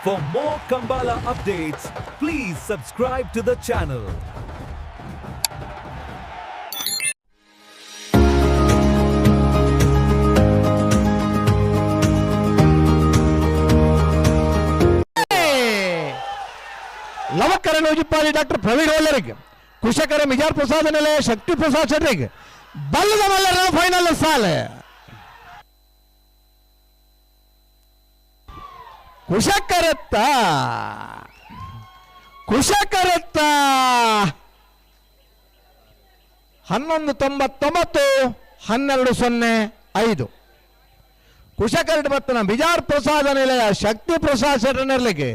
For more Kambala updates, please subscribe to the channel. Lavakare Nujipadi doctor Praveen ಒಲ್ಲರಿಗೆ, ಕುಶಕರ Mijar Prasad ನೆಲೆ ಶಕ್ತಿ Prasad ಶೆಟ್ರಿಗೆ ಬಲ್ಲದ ಮಲ್ಲರ final ಸಾಲೆ. ಕುಶಕರತ್ತ ಕುಶಕರತ್ತ 11.99, 12.05. ಕುಶಕರಟ್ ಬತ್ತನ ಬಿಜಾರ್ ಪ್ರಸಾದ ನಿಲಯ ಶಕ್ತಿ ಪ್ರಸಾದ್ ಶೆಟ್ಟರ್ನರ್ಲಿಗೆ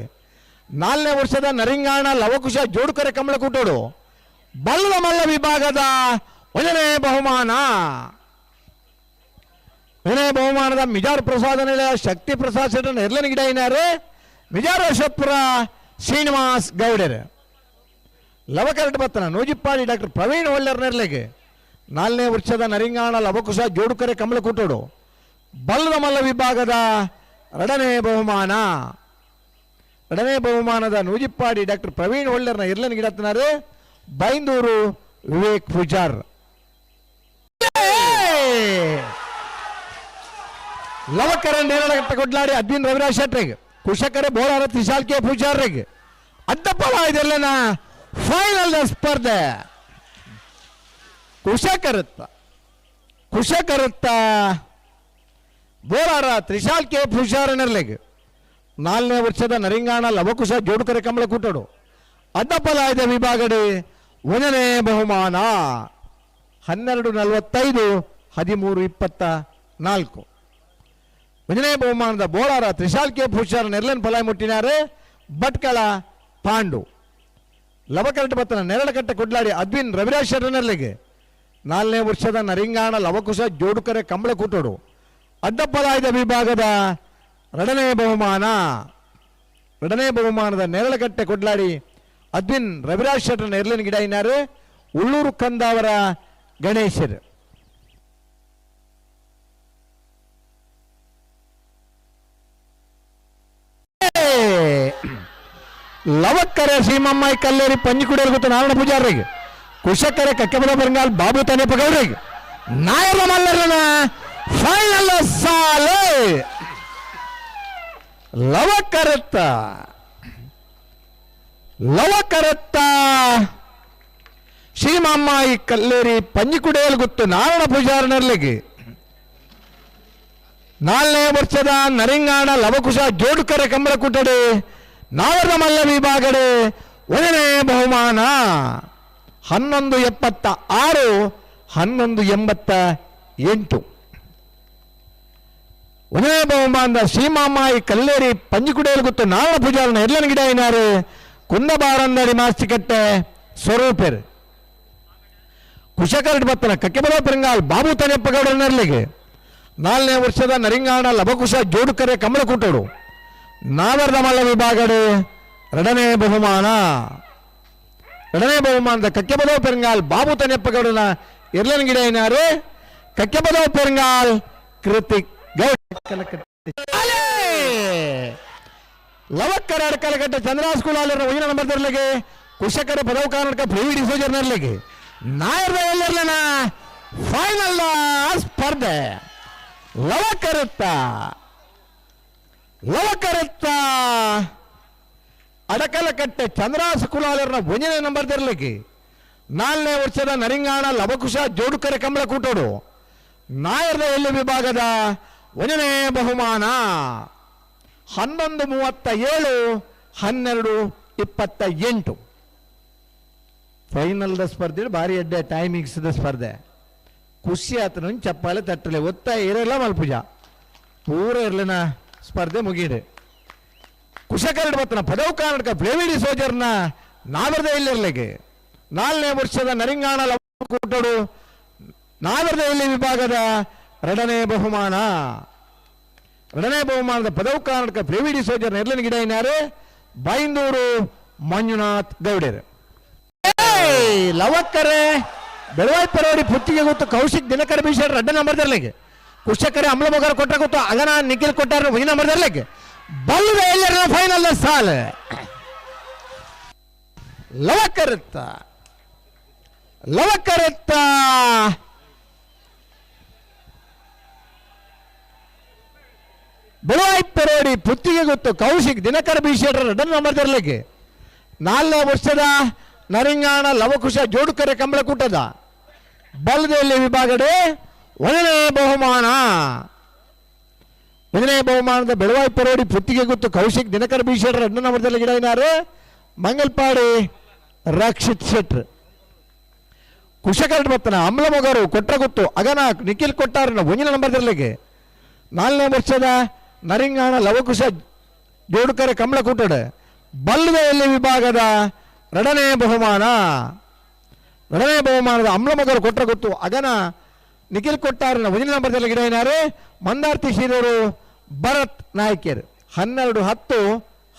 ನಾಲ್ಕನೇ ವರ್ಷದ ನರಿಂಗಾಣ ಲವಕುಶ ಜೋಡುಕರೆ ಕಮಲಕೂಟೋಡು ಬಲ್ಲ ಮಲ್ಲ ವಿಭಾಗದ ಒಂದನೇ ಬಹುಮಾನ. ಒಂದನೇ ಬಹುಮಾನದ ಮಿಜಾರ್ ಪ್ರಸಾದ ನಿಲಯ ಶಕ್ತಿ ಪ್ರಸಾದ್ ಶೆಟ್ಟರ್ ಎರ್ಲನ ಗಿಡ ಏನಾರು ಮಿಜಾರ್ ಅಶೋಕ್ಪುರ ಶ್ರೀನಿವಾಸ್ ಗೌಡರು. ಲವಕರಟ್ ಬತ್ತನ ನೂಜಿಪ್ಪಾಡಿ ಡಾಕ್ಟರ್ ಪ್ರವೀಣ್ ಒಳ್ಳೆರ್ ನೆರ್ಲೆಗೆ ನಾಲ್ಕನೇ ವರ್ಷದ ನರಿಂಗಾಣ ಲವಕುಶ ಜೋಡುಕರೆ ಕಮಲಕೂಟೋಡು ಬಲ್ಲದ ಮಲ್ಲ ವಿಭಾಗದ ಎರಡನೇ ಬಹುಮಾನ. ಎರಡನೇ ಬಹುಮಾನದ ನೂಜಿಪ್ಪಾಡಿ ಡಾಕ್ಟರ್ ಪ್ರವೀಣ್ ಒಳ್ಳೆರ್ನ ಇರ್ಲನ್ ಗಿಡತ್ನಾರು ಬೈಂದೂರು ವಿವೇಕ್ ಪೂಜಾರ್. ಲವಕರ ನೇರಳಗಟ್ಟ ಕೊಡ್ಲಾಡಿ ಅದ್ವಿನ್ ರವಿರಾಜ್ ಶೆಟ್ರಿಗೆ, ಕುಶಕರೆ ಬೋರಾರ ತ್ರಿಶಾಲ್ ಕೆ ಪೂಜಾರ್ರಿಗೆ ಅಡ್ಡಪ್ಪ ಇದೆಲ್ಲನ ಫೈನಲ್ ಸ್ಪರ್ಧೆ. ಕುಶಕರತ್ತ ಕುಶಕರತ್ತ ಬೋರಾರ ತ್ರಿಶಾಲ್ ಕೆ ಪೂಜಾರನರ್ಲೆಗ್ ನಾಲ್ಕನೇ ವರ್ಷದ ನರಿಂಗಾಣ ಲವಕುಶ ಜೋಡುಕರೆ ಕಮಲ ಕೂಟೋಡು ಅಡ್ಡಪ್ಪಲಾಯದ ವಿಭಾಗಡೆ ಒಂದನೇ ಬಹುಮಾನ. 12.45, 13.24. ಒಂದನೇ ಬಹುಮಾನದ ಬೋಳಾರ ತ್ರಿಶಾಲ್ ಕೆ ಪೂಜಾರ ನೆರ್ಲನ್ ಫಲಾಯ್ ಮುಟ್ಟಿನಾರು ಭಟ್ಕಳ ಪಾಂಡು. ಲವಕರಟ ಬತ್ತನ ನೆರಳಕಟ್ಟೆ ಕೊಡ್ಲಾಡಿ ಅದ್ವಿನ್ ರವಿರಾಜ್ ಶರಣರ್ಲಿಗೆ ನಾಲ್ಕನೇ ವರ್ಷದ ನರಿಂಗಾಣ ಲವಕುಶ ಜೋಡುಕರೆ ಕಂಬಳ ಕೂಟೋಡು ಅಡ್ಡಪ್ಪಲಾಯದ ವಿಭಾಗದ ಎರಡನೇ ಬಹುಮಾನ. ಎರಡನೇ ಬಹುಮಾನದ ನೆರಳಕಟ್ಟೆ ಕೊಡ್ಲಾಡಿ ಅದ್ವಿನ್ ರವಿರಾಜ್ ಶೆಟ್ಟರ್ ನೆರ್ಲಿನ ಗಿಡ ಇನ್ನಾರು ಉಳ್ಳೂರು ಕಂದಾವರ ಗಣೇಶರು. ಲವಕ್ಕರೆ ಸೀಮಮ್ಮಾಯಿ ಕಲ್ಲೇರಿ ಪಂಜಿಕುಡಿಯಲ್ ಗೊತ್ತು ನಾರಾಯಣ ಪೂಜಾರಿಗೆ, ಕುಶಕರೆ ಕಕ್ಕೆಬಲ ಬೆಂಗಾಲ್ ಬಾಬು ತನೇಪ ಗೌರಿಗೆ ನಾಯರ ಮಲ್ಲರನ ಫೈನಲ್ ಸಾಲೆ. ಲವಕರತ್ತ ಲವಕರತ್ತ ಶ್ರೀಮಮ್ಮಾಯಿ ಕಲ್ಲೇರಿ ಪಂಜಿಕುಡಿಯಲ್ ಗೊತ್ತು ನಾರಾಯಣ ಪೂಜಾರನರ್ಲಿಗೆ ನಾಲ್ಕನೇ ವರ್ಷದ ನರಿಂಗಾಣ ಲವಕುಶ ಜೋಡುಕರೆ ಕಂಬಳಕೂಟಡೆ ನಾವರ ಮಲ್ಲ ವಿಭಾಗಡೆ ಒಂದನೇ ಬಹುಮಾನ. 11.76, 11.88. ಒಂದನೇ ಬಹುಮಾನದ ಶ್ರೀಮಾಮಾಯಿ ಕಲ್ಲೇರಿ ಪಂಜಿಕುಡಿಯಲ್ ಗೊತ್ತು ನಾರಾಯಣ ಪೂಜಾರನ ಎರ್ಲನ ಗಿಡ ಏನಾರು ಕುಂದಬಾರಂದಡಿ ಮಾಸ್ತಿಕಟ್ಟೆ ಸ್ವರೂಪರು. ಕುಶಕರಡ್ ಬತ್ತನ ಕಕ್ಕೆಬಲ ಪೆರಂಗಾಲ್ ಬಾಬು ತನೆಪ್ಪ ಗೌಡನರ್ಲಿಗೆ ನಾಲ್ಕನೇ ವರ್ಷದ ನರಿಂಗಾಣ ಲವಕುಶ ಜೋಡುಕರೆ ಕಮಲಕೂಟೋಡು ನಾವರದ ಮಲ್ಲ ವಿಭಾಗಡೆ ಎರಡನೇ ಬಹುಮಾನ. ಎರಡನೇ ಬಹುಮಾನದ ಕಕ್ಕೆಬದವ ಪೆರಂಗಾಲ್ ಬಾಬು ತನೆಪ್ಪ ಗೌಡನ ಎರ್ಲನ ಗಿಡ ಏನಾರು ಕಕ್ಕೆಬದವ ಪೆರಂಗಾಲ್ ಕೃತಿಕ್ ಗೌಡ. ಲವಕ್ಕರ ಅಡಕಲಕಟ್ಟೆ ಚಂದ್ರಾ ಸ್ಕೂಲ್ ಆಲರ ಒಯ್ಯಿನ ನಂಬರ್ ತರಲಿಗೆ ಕುಶಕರ ಪದವು ಕರ್ನಾಟಕ ಪ್ರೇವಿ ಡಿಸೋಜರ್ ನರ್ಲಿಗೆ ನಾಯರ್ದ ಎಲ್ಲರ್ಲನ ಫೈನಲ್ ಸ್ಪರ್ಧೆ. ಲವಕರತ್ತ ಲವಕರತ್ತ ಅಡಕಲಕಟ್ಟೆ ಚಂದ್ರಾಸ ಕುಲಾಲರ್ನ ಒಂದನೇ ನಂಬರ್ ತರಲಿಕ್ಕೆ ನಾಲ್ಕನೇ ವರ್ಷದ ನರಿಂಗಾಣ ಲವಕುಶ ಜೋಡುಕರೆ ಕಮಲ ಕೂಟೋಡು ನಾಯರ್ದ ಎಲ್ಲಿ ವಿಭಾಗದ ಒಂದನೇ ಬಹುಮಾನ. 11.37, 12.28. ಫೈನಲ್ದ ಸ್ಪರ್ಧೆ ಭಾರಿ ಎಡ್ಡೆ ಟೈಮಿಂಗ್ಸ್ದ ಸ್ಪರ್ಧೆ. ಖುಷಿ ಆತನ ಚಪ್ಪಾಳೆ ತಟ್ಟಲೆ ಒತ್ತಾಯ ಇರಲ್ಲ ಮಲ್ಪುಜ ಪೂರ ಇರ್ಲಿನ ಸ್ಪರ್ಧೆ ಮುಗೀಡೆ. ಕುಶಕರಡ್ ಬತ್ತನ ಪದವು ಕರ್ನಾಟಕ ಫ್ಲೇವಿಡಿ ಸೋಜರ್ನ ನಾವರದ ಇಲ್ಲಿರ್ಲಿಕ್ಕೆ ನಾಲ್ಕನೇ ವರ್ಷದ ನರಿಂಗಾಣ ಕೂಟೋಡು ನಾವರದ ಇಲ್ಲಿ ವಿಭಾಗದ ಎರಡನೇ ಬಹುಮಾನ. ಎರಡನೇ ಬಹುಮಾನದ ಪದವು ಕರ್ನಾಟಕ ಫ್ಲೇವಿಡಿ ಸೋಜರ್ ನೆರ್ಲಿನ ಗಿಡ ಏನಾರು ಬೈಂದೂರು ಮಂಜುನಾಥ್ ಗೌಡರು. ಲವಕ್ಕರೆ ಬೆಳವಾಯಿ ಪರೋಡಿ ಪುತ್ತಿಗೆ ಗೊತ್ತು ಕೌಶಿಕ್ ದಿನಕರ ಬೀಸರ್ ರಡ್ಡ ನಂಬರ್ ತರಲಿಕ್ಕೆ ಕುಶಕರೆ ಅಮ್ಲ ಮೊಗರ್ ಕೊಟ್ಟ ಗೊತ್ತು ಅಗನ ನಿಖಿಲ್ ಕೊಟ್ಟಾರ ಒಂದ್ ನಂಬರ್ ತರಲಿಕ್ಕೆ ಬಲ್ಲದ ಎಲ್ಲರ ಫೈನಲ್ ಸಾಲ್. ಲವಕರತ್ತ ಲವಕರತ್ತ ಬೆಳವಾಯ್ಪರೋಡಿ ಪುತ್ತಿಗೆ ಗೊತ್ತು ಕೌಶಿಕ್ ದಿನಕರ ಬಿ ಶೆಟ್ಟರ್ ಎರಡನೇ ನಂಬರ್ ತರಲಿಕ್ಕೆ. ನಾಲ್ಕನೇ ವರ್ಷದ ನರಿಂಗಾಣ ಲವಕುಶ ಜೋಡುಕರೆ ಕಂಬಳಕೂಟದ ಬಲದಲ್ಲಿ ವಿಭಾಗಡೆ ಒಂದನೇ ಬಹುಮಾನ. ಒಂದನೇ ಬಹುಮಾನದ ಬೆಳವಾಯ್ಪರೋಡಿ ಪುತ್ತಿಗೆ ಗೊತ್ತು ಕೌಶಿಕ್ ದಿನಕರ ಬಿ ಶೆಟ್ಟರ್ ಎರಡನೇ ನಂಬರ್ದಲ್ಲಿ ಗಿಡ ಮಂಗಲ್ಪಾಡಿ ರಕ್ಷಿತ್ ಶೆಟ್ರ್. ಕುಶಕರಡ್ ಬತ್ತನ ಅಮ್ಲಮೊಗರು ಕೊಟ್ರಗುತ್ತು ಅಗನ ನಿಖಿಲ್ ಕೊಟ್ಟಾರನ ಒಂದಿನ ನಂಬರ್ ತರಲಿಕ್ಕೆ. ನಾಲ್ಕನೇ ವರ್ಷದ ನರಿಂಗಾಣ ಲವಕುಶ ಜೋಡುಕರೆ ಕಮಲಕೂಟಡ್ ಬಲ್ಲದೆಯಲ್ಲಿ ವಿಭಾಗದ ಎರಡನೇ ಬಹುಮಾನ. ಎರಡನೇ ಬಹುಮಾನದ ಅಮ್ಲಮೊಗರು ಕೊಟ್ರಗುತ್ತು ಅಗನ ನಿಖಿಲ್ ಕೊಟ್ಟಾರನ ಒಂದಿನ ನಂಬರ್ದಲ್ಲಿ ಗಿಡ ಏನಾರು ಮಂದಾರ್ತಿ ಶೀರೂರು ಭರತ್ ನಾಯ್ಕರ್. 12:10,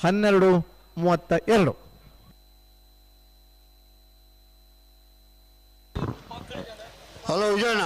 12:32. ಹಲೋ ವಿಜಯಣ್ಣ.